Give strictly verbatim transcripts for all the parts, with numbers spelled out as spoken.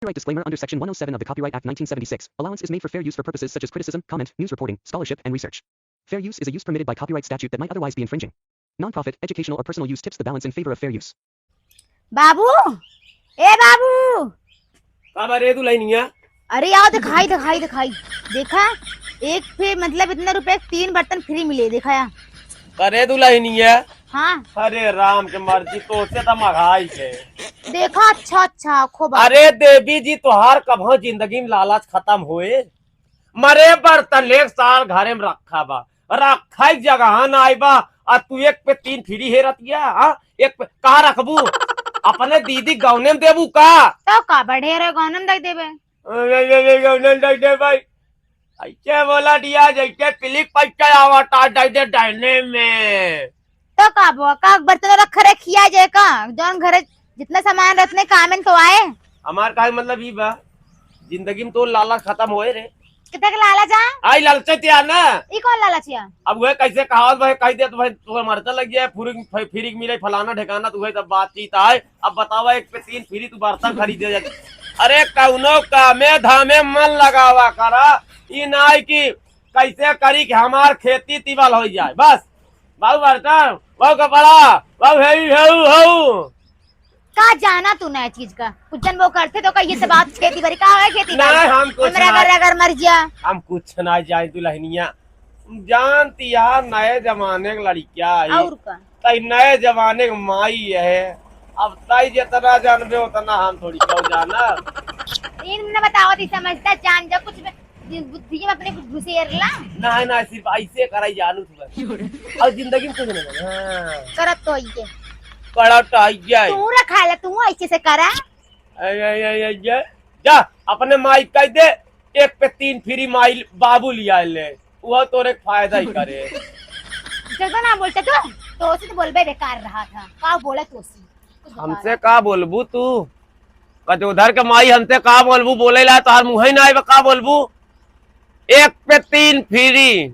Copyright disclaimer. Under Section one oh seven of the Copyright Act nineteen seventy-six, allowance is made for fair use for purposes such as criticism, comment, news reporting, scholarship, and research. Fair use is a use permitted by copyright statute that might otherwise be infringing. Non-profit, educational, or personal use tips the balance in favor of fair use. बाबू, ए बाबू। का बा रे दुल्हनिया? अरे आओ दिखाई, दिखाई, दिखाई। देखा, एक पे मतलब इतने रुपए के तीन बर्तन free मिले, देखा या। अरे दुल्हनिया। हाँ। अरे राम के मर्जी, तोसे त मघाई के। देखा, अच्छा, अच्छा, खूब। अरे देवी जी, तोहार कभो जिंदगी में लालच खतम होए? मरे बर्तन एक साल घरे में रखा बा, रखा एक जगह ना आई बा, आ तू एक पे तीन free हेरतिया, हाँ? एक पे का रखबू? अपने दीदी गौने में देबू का? तो का बढ़े रे, गौने में दे देबे। अरे, अरे, अरे, गौने में दे दे भाई। ऐसे बोला दिया जैसे पिलिक पैसा आवता, दे दे डायने में। तो का बो, का बर्तन रख रखिया जाए का? जौन घरे जितना सामान रहत नहीं, कामेन को आए। हमार कहे मतलब ई बा, जिंदगी में तो लालच खतम होए रे। कितना के लालच आ? आई लालचे ते आ ना। ई कौन लालच आ? अब वह कैसे कहावत भाई, कह दे तो भाई तोहर मरचा लग जाए, फिर, फिर मिले फलाना ढेकाना, तो वह सब बातचीत आए। अब बतावा, एक पे तीन free तू बर्तन खरीदे जाती। अरे कौनो कामे धामे मन लगावा करा, ई ना है कि कैसे करी कि हमार खेती तिबल हो जाए। बस बाबू बर्तन, बाबू कपड़ा, बाबू हेऊ, हेऊ, हेऊ। का जाना तू नया चीज का? कुछ जन वो करते तो कहिए से बात खेती बाड़ी का है, खेती नहीं, बाड़ी। हम कुछ हमरा ना, अगर, अगर मर जा। हम कुछ ना जाए दुल्हनिया। जानती यार, नए जमाने के लड़किया है। और का? तई नए जमाने के माई है। अब तई जितना जानबे उतना हम थोड़ी क्यों जाना। इन न बताओ दी समझता जान जा कुछ भी। दि-, बुद्धि में अपने कुछ घुसेर ला। ना, ना, सिर्फ ऐसे कराई जानू तू बस। और जिंदगी में कुछ नहीं करना। हाँ। करत तो आइए। करत तो आइए। तू रखा ले, तू ऐसे से करा। आइए, आइए, आइए, आइए। जा, अपने माई कह दे, एक पे तीन free माई बाबू लिया ले। वो तोरे फायदा ही करे। ज्यादा ना बोलते तू, तो उसे तो बोलबे बेकार रहा था। का बोले तो उसी? कुछ बता हमसे रहा। का बोलबू तू? कचोधर के माई, हमसे का बोलबू? बोले ला तोहार मुँह ही ना आइबा, का बोलबू? एक पे तीन free,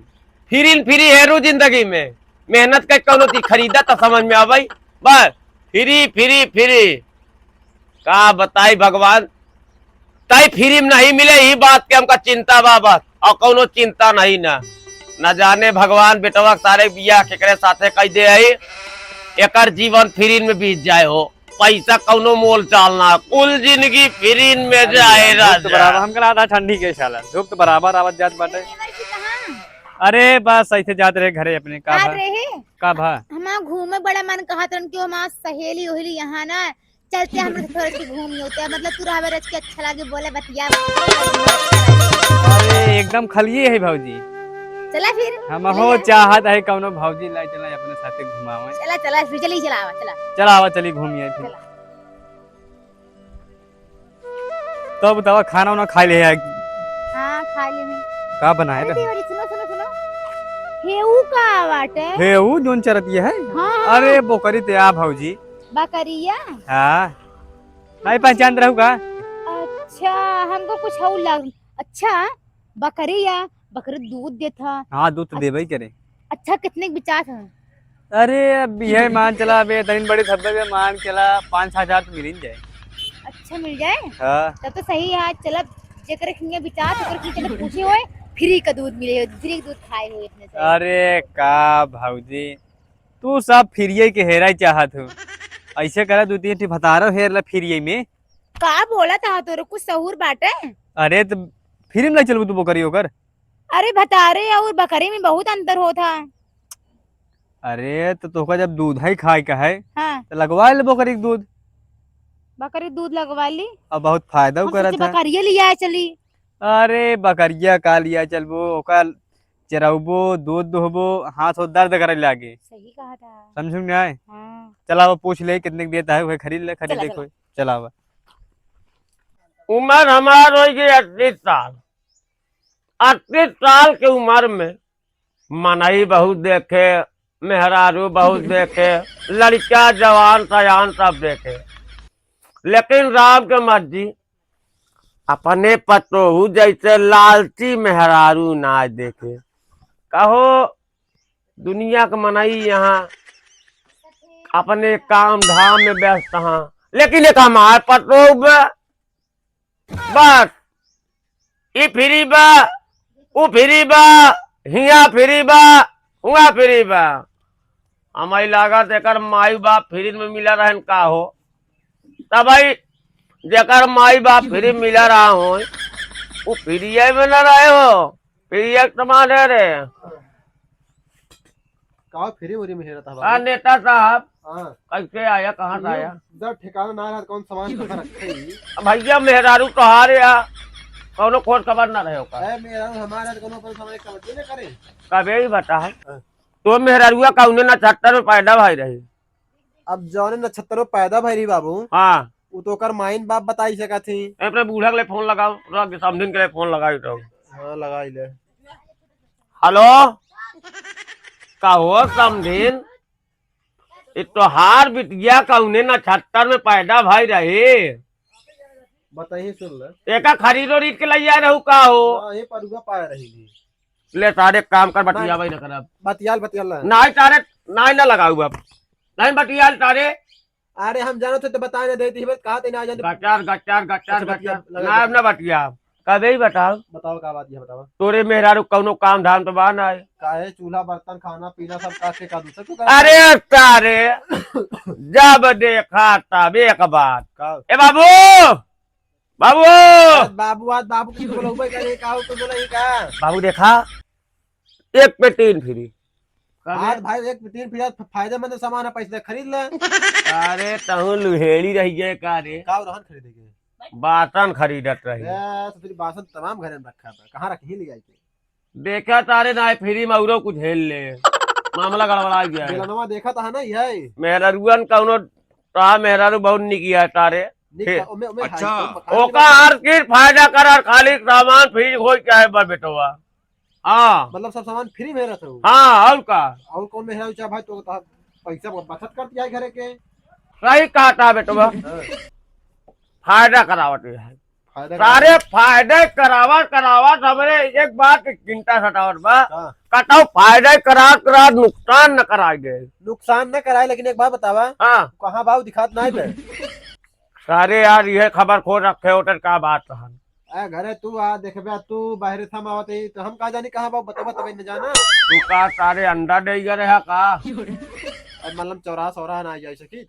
free न free हेरू जिंदगी में। मेहनत के कौनो चीज खरीदा त समझ में आवे। बस free, free, free। का बताई भगवान, तई free में नहीं मिले, ई बात के हमका चिंता बा बस, और कौनो चिंता नहीं ना। न जाने भगवान बेटवा के सारे बियाह केकरे साथे कह दे है, एकर जीवन free में बीत जाए हो। पैसा कौनो मोल चाल ना, कुल जिंदगी free में जाए धूप तो राजा। बराबर, हमका लागत है ठंडी के साला, धूप तो बराबर आवत जात बाटे। ए, ए, वर्षी कहाँ? अरे बस ऐसे जात रहे घरे अपने। का का भा? रहे? का भा? हमार घूमे बड़ा मन कहत रहन कि हमार सहेली उहेली यहाँ ना चलते, हम लोग थोड़ा सी घूम होते, मतलब तू रहबे रच के अच्छा लागे, बोले बतिया। अरे एकदम खलिए है भौजी। चला फिर, हम चली हो जा। चाहत है कौनो भौजी लाई चला अपने साथे घुमावे। चला, चला, फिर चली, चला आवा, चला। चला आवा, चली घूमी आई फिर। चला। तो बतावा, खाना उना खा ले है? हाँ, खा ले में। का बनाए अरे रहे? देवरी, सुनो, सुनो, सुनो। हेऊ का बाटे? हेऊ जोन चरतिया है? हाँ, हाँ। अरे बोकरी ते आ भौजी। बकरिया? हाँ। नहीं पहचान रहू का? अच्छा, हमको कुछ और लग, अच्छा, बकरी या बकरी दूध देत ह। हाँ, दूध तो अच्छा, देबे ही करे। अच्छा, कितने के बिचात ह? अरे, अब यह मान चला, अब ये इतनी बड़ी धब्बे में मान चला, पाँच छह हजार तो मिल ही जाए। अच्छा, मिल जाए? हाँ। तब तो सही है, चल अब जेकरे खिंगे बिचात, ओकरे खिंगे चले पूछे होए, free का दूध मिले, free का दूध खाए होए इतने से। अरे, का भौजी, तू सब free के हेरा ही चाहत हो। ऐसे करा, दो तीन ठी भतारो हेर ला free में। का बोला था तोरे, कुछ सहूर बाटे? अरे, तो free में ले चलबू तू बकरी ओकर? अरे, भतारे और बकरी में बहुत अंतर होत ह। अरे, तो तोहका जब दूध ही खाए का है, हाँ। तो लगवा ले बकरी के दूध। बकरी दूध लगवा ली। अब बहुत फायदा हम करत सोचे है। बकरिया लिया चली। अरे, बकरिया का लिया चलबो, ओका चरउबो, दूध दुहबो, हाथ हो दर्द करे लागे। सही कहा था। समझू ना आए? हाँ। चला, वो पूछ ले, कितने के देता है, वह खरीद ले, खरीदे चला, कोई। चला। चला, अब। उम्र हमार हो गई अड़तीस साल। अड़तीस साल के उम्र में मनई बहुत देखे, मेहरारू बहुत देखे, लड़का जवान सयान सब देखे, लेकिन राम के मर्जी अपने पतोहू जैसे लालची मेहरारू ना देखे। कहो, दुनिया के मनई यहाँ अपने काम धाम में व्यस्त हाँ, लेकिन एक हमार पतोहू बा, बस, ई free बा, ऊ free बा, हियाँ free बा, हुआँ free बा। हमारी लागत एकर माई बाप free में मिला रहन का हो? तब भाई, जेकर माई बाप free मिला रहा हो, वो free में ना रहे हो, free एक समान है रे। का free उरी में हेरत हवा? हाँ, नेता साहब। हाँ। कैसे आया, कहाँ से आया? इधर ठिकाना ना रहा, कौन सामान कहाँ रखे ही? अब भैया, मेहरारू तोहारे आ, कौनो खोज खबर ना रहे ओकर। ए, मेहरारू हमारा तो कौनो अपन सामान कब्जे न करे। कबे ही बता। हाँ। तो मेहरारुआ कौने नक्षत्र में पैदा भई रही? अब जौने नक्षत्र में पैदा भई रही बाबू, हाँ। उ तो ओकर माइन बाप बताई सकत ही। ए, अपने बूढ़ा के लिए फोन लगाओ, रख दे, समधिन के लिए फोन लगाई तो। हाँ, लगाई ले। हेलो, का हो समधिन? ई तोहार बिटिया कौने नक्षत्र में पैदा भई रही? बताइए, सुन ले। एका खरीदो रीत के लइया रहू का हो? हाँ, ये परुआ पाए रही थी। ले तारे काम कर, बतिया भाई ना करब। बतियाल, बतियाल ना। नाई तारे, नाई ना लगाऊ अब। नाई बतियाल तारे। अरे हम जानत हो तो बताए ना देती, बस कहा ते ना जाने। गचार, गचार, गचार, अच्छा, बतिया, गचार। लगा ना, दे। ना बतिया। कबे ही बताओ। बताओ का बात है, बताओ। तोरे मेहरारू कौनो काम धाम तो बा ना। काहे चूल्हा बर्तन खाना पीना सब काके का दूसर को अरे तारे, जब देखा तब एक बात। का? ए बाबू, बाबू। आज बाबू, आज बाबू की बोलौबे करे, का हो, कुछ बोला ही का? बाबू देखा, एक पे तीन free। आज भाई एक पे तीन free, आज फायदेमंद सामान है, पैसे दे खरीद ले। अरे तहु लुहेड़ी रही गए का रे? का रहन खरीदे के? बासन खरीदत रही। ए, ससुरी बासन तमाम घरे में रखा बा, कहाँ रखी ले जाके? देखा तारे ना, free में औरो कुछ हेल ले, मामला गड़बड़ा गया है। बेलनवा देखा था ना, यही। मेहरारुअन कौनो, ता मेहरारू बहुत निकिया तारे। निक फिर? ओमे, ओमे अच्छा। हाई, ओमे ओका हर चीज फायदा कर, और खाली सामान free हो चाहे बा बेटवा। हाँ। मतलब सब सामान free में रहत हो? हाँ, और का? और कौन मेहरारू चाहे भाई तो, तो पैसा बचत कर दिया है घरे के। सही कहा था बेटवा। हाँ। फायदा करावत है। फायदा सारे करावत। फायदे करावत, करावत हमरे एक बात के चिंता सतावत बा। हाँ। कतौ फायदे करावत, करावत नुकसान न कराई दे। नुकसान न कराए, लेकिन एक बात बतावा। हाँ। कहाँ बाबू दिखात ना है बे? सारे यार, ये खबर खो रखे होते, का बात रहन? ए, घरे तू आ, देखबे तू, बाहरे से हम आवत ही, तो हम का जानी कहाँ बा, बतबा तबे न जाना। तू का सारे अंडा दे गए रहा का? अब मतलब चौराहा सौराहा ना आ जाए सकी।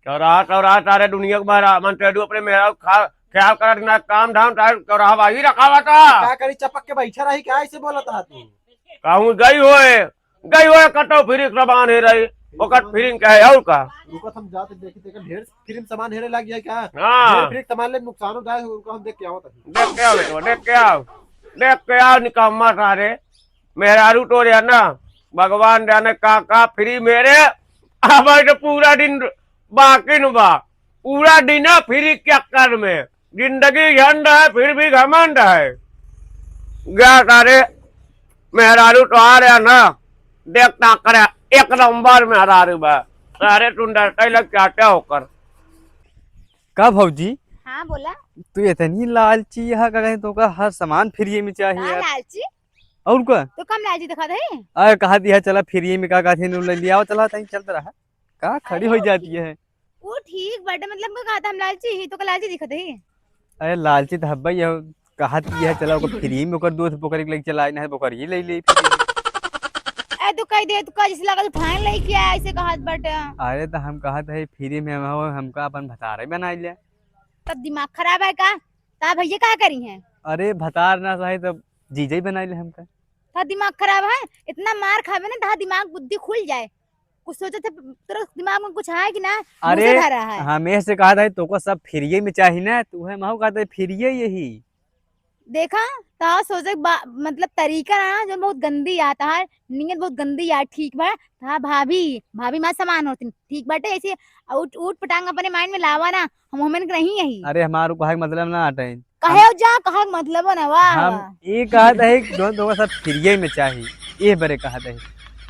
चौराहा सौराहा सारे दुनिया के बाहर आ, मन तेडू अपने मेहरारू खा, ख्याल करत ना, काम धाम सारे चौराहा बाही रखा हुआ था। का करी, चपक के बैठा रही, क्या ऐसे बोलत रहा तू? कहूँ गई होए, गई होए कतौ free के सामान हेरे, ओकर free कहे और का? रुकत हम जाते देखी, देखा ढेर free के सामान हेरे लाग जाए क्या? हाँ। ढेर free के सामान ले नुकसान हो जाए, उनको हम देख के आवत हई। देख के आओ बेटवा, देख के आओ, देख के आओ निकम्मा सारे। मेहरारू तो रे ना, भगवान जाने का का free में रे। अब तो पूरा दिन बाकी न बा, पूरा दिन free के चक्कर में। जिंदगी झंड है, फिर भी घमंड है। गा सारे मेहरारू तोहार है ना, देख ना करे, एक नंबर मेहरारू बा। सारे तुम डरते लग चाहते होकर। का भौजी? हाँ, बोला। तू इतनी लालची है, का कहीं तो का हर सामान free में चाहिए हाँ, यार। लालची? और का? तो कम लालची दिखा दे। अरे कहा दिया चला free में का कहते हैं, ले लिया चला, तहीं चलत रहा। का खड़ी हो जाती है? वो ठीक बाटे, मतलब, का कहता हम लालची ही, तो का लालची दिखत है? अरे, लालची तो हब्बा ये कहत ही है, चला, ओकर free में ओकर दोस्त बोकरी के लेके चला, ना है, बोकरी ही ले ले free में। ए, तू कह दे, तू का जैसे लागल उठाए लेके आया, ऐसे कहत बाटे। अरे, तो हम कहत है, free में हम, हमका अपन भतारे बनाई ले। तब दिमाग खराब है का? ता भैया का करी हैं? अरे, भतार ना सही, तब जीजा ही बनाई ले हमका। ता दिमाग खराब है, इतना मार खावे ना, ता दिमाग बुद्धि खुल जाए। कुछ सोचत है, तोरा दिमाग में कुछ है कि ना? मुँह से अरे, भरा है। हमें से कहत है, तोको सब free में चाही ना, तू है, महू कहत है, free यही। देखा, तोहार सोचे के बा-, मतलब तरीका ना, जो बहुत गंदी आ, तोहार नीयत बहुत गंदी आ, ठीक बा? तोहार भाभी, भाभी माँ समान होती, ठीक बाटे? ऐसे उठ, उठ पटांग अपने mind में लावा ना, हम ओमेन के नहीं यही। अरे, हमारू कहे के मतलब ना हटे। कहे हम, जा, कहे के मतलब ना, वाह, हम वाह। ई कहत है कि दोनों, दोनों सब free में चाही, ये बरे कहत है।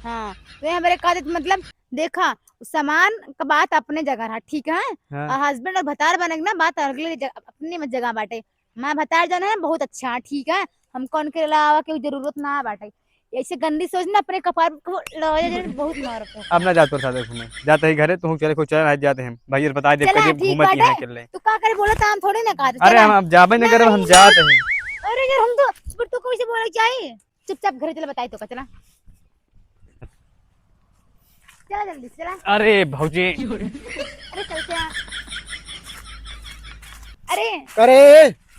हाँ, तो ये बरे कहत है, मतलब, देखा, सामान का बात अपने जगह रहा, ठीक है? हाँ। और husband और भतार बने के ना, बात अगले जगह, अपने में जगह बाटे। हमार भतार जौन है, बहुत अच्छा, ठीक है? हमका उनके अलावा केहू जरूरत ना बाटे। ऐसे गंदी सोच ना अपने कपार को लगा जा, बहुत मारत हो। अब ना जा तोर साथ घूमे, जाते ही घरे, तू चले को चल, आज जाते हैं। भैया बता दे, चला, कभी ठीक घूमत बाटे। यहाँ के ले। तू का करे बोला, तो हम थोड़ी ना कहते। अरे चला। हम, हम जाबे ना करब, हम नहीं। जाते हैं। अरे यार, हम तो, पर तू कैसे बोले जाए? चुपचाप घरे चला, बताई तो का, चला। चला जल्दी, चला। अरे भौजी। अरे चलते हैं। अरे। अरे।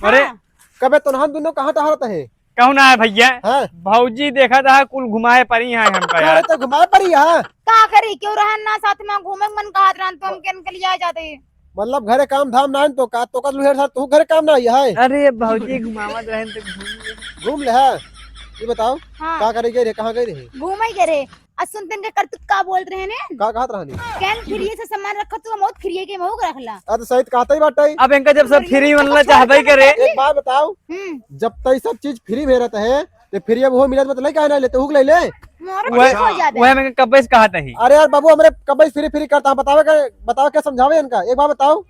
अरे। हाँ। कबे तोनहन दुनो कहाँ टहरत है? कहूँ ना है भैया। हाँ। भौजी देखा था कुल घुमाए परी है हमका अरे यार। तो घुमाए परी है। का करी, क्यों रहन ना साथ में, घूमे के मन कहत रहन तो हम केन के लिए आ जाते। मतलब घरे काम धाम ना है तो का, तो का लुहेर साथ तू घरे काम ना आई है? अरे भौजी घुमावत रहन तो घूम ले। घूम ले है। ये बताओ, हाँ। का करे गए रहे, कहाँ गए रहे? घूमे गए रहे। आ सुनते इनके करतूत का बोलत रहे ने? का कहत रहनी? केन फ्री से सामान रखत तू, हम बहुत फ्री के मऊ रखला। आ, तो सही तो कहते ही बाटे। अब इनका जब सब फ्री बनना चाहबे करे। एक बात बताओ, हम्म। जब तई सब चीज फ्री में रहता है, तो फ्री अब वो मिलत मतलब काहे ना लेते, हुक ले ले। मोर वह, ठीक हो जाबे। वह मैं कब्बे से कहत ही। अरे यार बाबू, हमरे कब्बे से फ्री फ्री करता है, बतावे का, बतावे क्या समझावे इनका? एक बात बताओ,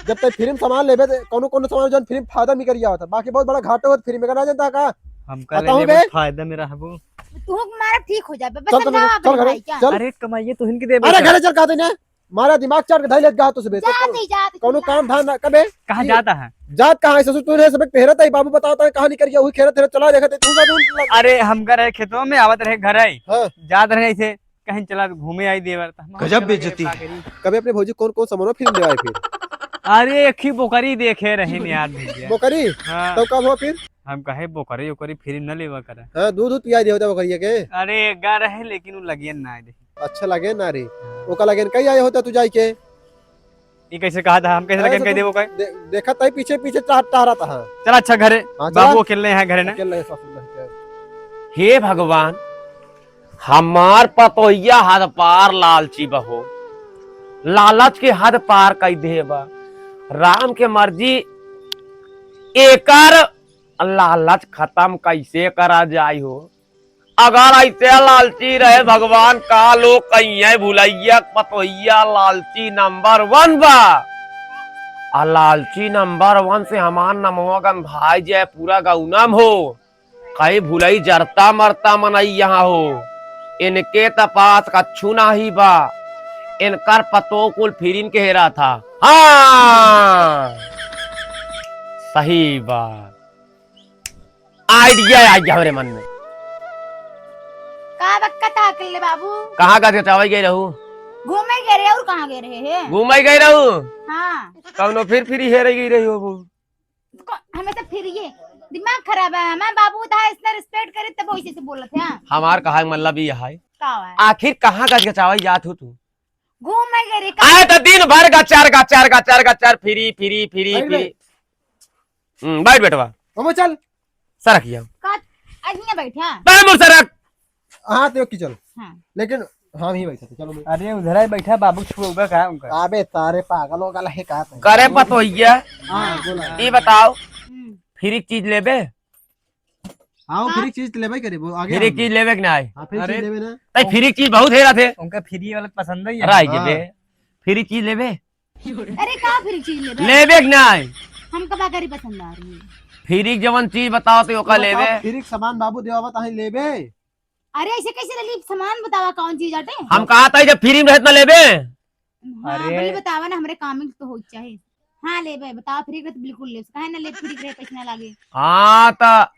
जब तक फ्री में सामान लेबे, त कौनो, कौनो सामान जौन फ्री में फायदा में करी आवत है, बाकी बहुत बड़ा घाटा होत फ्री में, का ना जानता का? हमका बताओ ले बे। लेबे, फायदा में रहबो। तू मारा ठीक हो जाबे, बस चल, चल, समझावा चल अपने घरे, भाई क्या? चल। अरे कमाइए तो हिनके देबे अरे चल। घरे चल, कहते ने, मारा दिमाग चाट के धई लेत गा तो सबे। जा तो नहीं, जा तो कौनो नहीं। काम धाम ना कबे। कहाँ ये जाता है? जात कहाँ है ससुर? तू रे सबे पहरत है, बाबू बताता है कहानी करिए, वही खेलत खेलत चला देखत है, तू जा दूर लग। अरे हमका रहे खेतवा में, आवत रहे घर आई। हाँ। जात रहे ऐसे कहीं चला घूमे आई देवर, त हम गजब बेइज्जती है। कभी अपने भौजी कौन कौन सामानवा फिर लेवाए फिर? अरे एक ही बोकरी देखे रहे ने यार भैया। बोकरी? हाँ। तब का हुआ फिर? हम कहे बोकरी ओकरी फिर न लेवा करे। हाँ, दूध दूध पिया दिया होता बोकरिया के। अरे गा रहे लेकिन वो लगियन ना आए रहे। अच्छा लगे ना रे। ओका लगियन कहीं आए होता तू जाई के? ये कैसे कहा था? हम कैसे अरे लगियन तो कह देबो कहे? दे-, देखा तई पीछे पीछे टह-, टहरा था। चल अच्छा घरे। हाँ, चला। बाबू अकेले हैं घरे ना। अकेले हैं ससुर नहीं के। हे भगवान, हमार पतोहिया हद पार लालची बहो, लालच के हद पार कई दे बा। राम के मर्जी एकर लालच खत्म कैसे करा जाई हो। अगर ऐसे लालची रहे भगवान, का लोग कहिए भुलैया पतोहिया लालची नंबर वन बा। आ लालची नंबर वन से हमार नमवा गंधाई जाए पूरा गौनम हो। कई भुलई जरता मरता मनई यहाँ हो, इनके त पास कच्छु नाही बा, इनकर पतो कुल फिरिन के हेरा था। हाँ, सही बात, idea आ गया हमरे मन में। का बक्का था अकेले बाबू? कहाँ का जचावे गए रहू? घूमे गए रहे और कहाँ गए रहे हैं? घूमे गए रहू? हाँ। कौनो फिर फिरी हेरे गई रही हो वो? को-, हमेशा फिर ये दिमाग खराब है। हमारे बाबू था इतना respect करे तब वैसे से बोलत है। हमार कहा मतलब ये है, का है? आखिर कहाँ गच गचावल जात हो तू? घूम में गए रे, का आए तो दिन भर गचार, गचार, गचार, गचार, फिरी, फिरी, फिरी, अरे फिरी। हम्म, बैठ बेटवा। ओमो चल। सरक जाओ। का? आज यहाँ बैठा। तै मुँह सरक। हाँ, तो की चल। हाँ। लेकिन हाँ, यहीं बैठा था, चलो मैं। अरे, उधर ही बैठा, बाबू छुएगा का उनका? अबे, सारे पागल हो गया है का तू? करे पतोहिया। हाँ, बोला। ई बताओ, हम्म। फ्री चीज लेबे? हाँ, वो हाँ। फ्री चीज लेबे करे, वो आगे फ्री हम। चीज लेबे कि नाही? हाँ, फ्री अरे, चीज लेबे ना। तै फ्री चीज बहुत हेरा थे। उनका फ्री वाला पसंद ही है। राय जे हाँ। दे। फ्री चीज लेबे? अरे, का फ्री चीज लेबे? लेबे कि नाही? हमका बकरी पसंद आ रही है। फ्री जवन चीज बताओ तो ओका तो बताओ, लेबे। फ्री के सामान बाबू देवा बा, ताही लेबे। अरे, ऐसे कैसे ले ली? सामान बतावा, कौन चीज आटे? हम कहा था, जब फ्री में रहे, इतना लेबे। हाँ, अरे। भले बतावा ना, हमरे काम में तो हो चाहे। हाँ, लेबे, बतावा, फ्री में तो बिल्कुल लेबे। काहे ना लेबे, फ्री में रहे, पैसा ना लागे। हाँ, त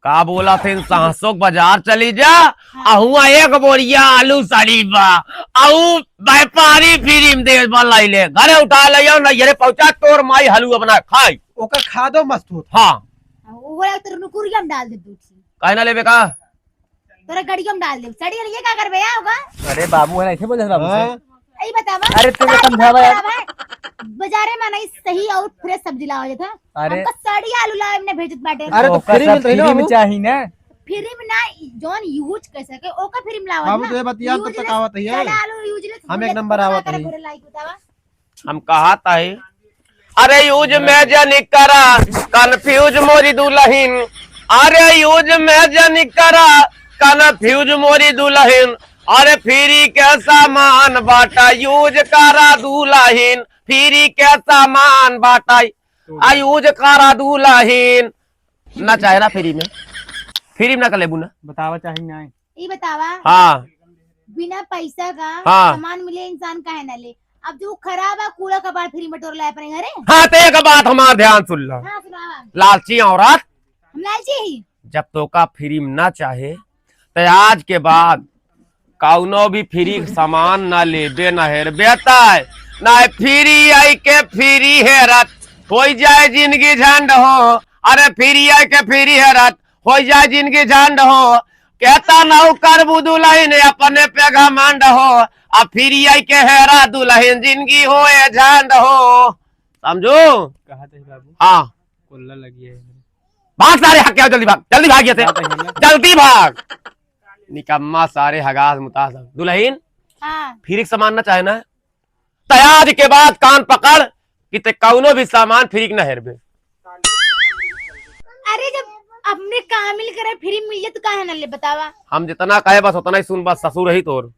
का बोला थे, इन साहसों के बाजार चली जा, हाँ। आ हुआ एक बोरिया आलू सड़ी बा, आ ऊ व्यापारी फ्री में दे बा, लाई ले, घरे उठा ले आओ, ना ये पहुंचा, तोर माई हलुआ बना खाई। ओकर खादो मस्त होत। हाँ। हाँ, वो एक तो नुकुरिया में डाल दे दूध से। काहे ना लेबे का? तोरा गड़िया में डाल दे। सड़ी गड़िया का करबे, या होगा? अरे बाबू, है ना, ऐसे बोल रहा बाबू से। हाँ। यही बतावा। अरे, तू तो समझावा यार। बाजारे में नहीं सही और फ्रेश सब्जी लावा जाता। अरे। हमका सड़ी आलू लावे में भेजत बाटे। अरे, तो ओका फ्री सब मिलत है ना फ्री में बाबू? चाही ना। फ्री में ना, जौन यूज कर सके, ओका फ्री में लावा बाबू, ना। तो ये बतिया, तब यूज तक ले, आवत है। सड़ा आलू यूज ले, हम एक नंबर आवत है। घरे लाइक बतावा। हम कहा ताई, अरे यूज में जन करा, कन्फ्यूज मोरी दुलहिन। अरे यूज में जन करा, कन्फ्यूज मोरी दुलहिन। अरे फ्री के सामान बाटा, यूज करा दुलहिन। फ्री के सामान बाटा, आ यूज करा दुलहिन। ना चाहे ना फ्री में। फ्री में ना कर लेबू ना। बतावा चाही ना। ई बतावा। हाँ। बिना पैसा का हाँ। सामान मिले इंसान काहे ना ले? अब जो खराब है, कूड़ा कबाड़ फ्री में टोर लाए अपने घरे। हाँ, तो एक बात हमार ध्यान सुन लो। हाँ, सुनावा। लालची औरत। हम लालची ही। जब तोका फ्री में ना चाहे, तो आज के बाद कौनो भी फ्री सामान ना लेबे, ना हेरबे। तय ना फ्री आई के फ्री हेरत, होई जाए जिंदगी झंड हो। अरे फ्री आई के फ्री हेरत, होई जाए जिंदगी झंड हो। कहता ना करबू दुलहिन अपने पे घमंड हो, आ फ्री आई के हेरा दुलहिन जिंदगी होए झंड हो। समझू? कहा थे बाबू? हाँ। कोल्ला लगी है। भाग सारे, हक के आओ, जल्दी भाग, जल्दी भाग यहाँ से। बात है ना। जल्दी भाग। निकम्मा सारे हगास मुतास। दुलहिन, हाँ। फ्री के सामान ना चाहे ना, त आज के बाद कान पकड़ कि ते कौनो भी सामान फ्री के ना हेरबे। अरे जब अपने कामिल करे फ्री मिल जाए तो काहे ना ले बतावा? हम जितना कहे बस उतना ही सुन, बस ससुर ही तोर।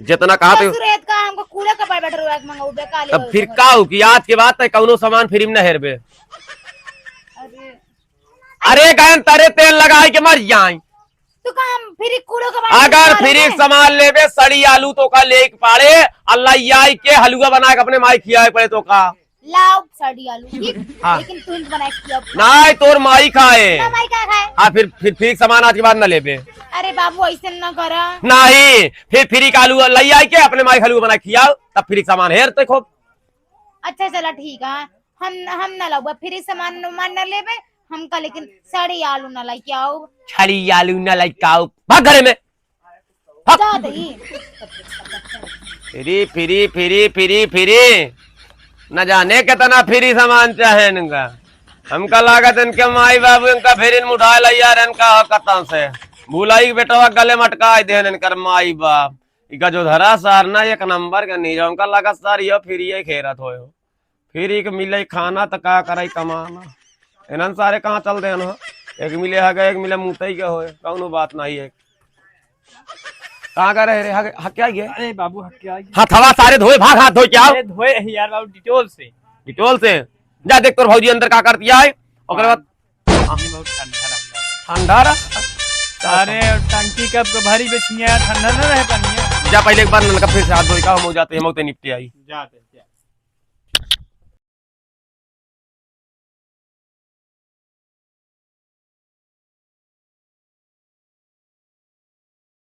जितना कहा तो ससुर है तो का हमको कूड़ा कपड़ा बैठ रहा है, मंगाऊ बे, काले तब हो फिर गए। का हो कि आज के बाद ते कौनो सामान फ्री में ना हेरबे। अरे। अरे गयन तरे तेल लगाई के मर जाई। तो का हम फ्री कूड़ो के बारे में अगर बता फ्री रहे हैं? सामान लेबे, सड़ी आलू तोका लेके पाड़े, अल्लाह आई के हलुआ बना के अपने माई खियाए पड़े तोका। लाओ सड़ी आलू, ठीक? हाँ। लेकिन तुम बना के खियाओ। नाहीं, तोर माई खाए। ना माई का खाए? हाँ, फिर, फिर फ्री सामान आज के बाद ना लेबे। अरे बाबू, ऐसे ना करा। नाहीं, फिर फ्री का आलू लई आई के अपने माई के हलुआ बना के खियाओ, तब फ्री सामान हेर ते खूब। अच्छा, चला ठीक है, हम, हम ना लाउबा, फ्री सामान उमान ना लेबे, हमका लेकिन सड़ी आलू ना लेके आओ। सड़ी आलू ना लेके आओ, भाग घरे में। भाग। जा दई। फ्री, फ्री, फ्री, फ्री, फ्री। न जाने कितना फ्री सामान चाहे इनका। हमका लागत इनके माई बाबू इनका फ्री में उठाए ला यार, इनका हकता से। भुलाई के बेटवा गले मटकाए देन इनकर माई बाप। इका जो धरा सार ना एक नंबर का नीचा, उनका लागत सार यो फ्री ही खेरत होयो। फ्री के मिले खाना त का करे कमाना। इन्हन सारे कहाँ चल देन हो? एक मिले हगे, एक मिले मुतई के होए, कौनो बात नहीं है। कहाँ गए रहे रे? हगे, हके आई गए? अरे बाबू, हके आई गए। हथवा सारे धोए, भाग हाथ धोए के आओ। अरे धोए ही यार बाबू, डिटोल से। डिटोल से? जा देख तोर भौजी अंदर का करती है, ओकरे बाद ये बहुत ठंडा रहता है। ठंडा रहा? अरे टंकी कब को भरी बिछिया, ठंडा ना रहे पानी। जा पहले एक बार नलका फिर से हाथ धोए का, हम हो जाते हैं, हम होते निपटे आई। जाते, जाते।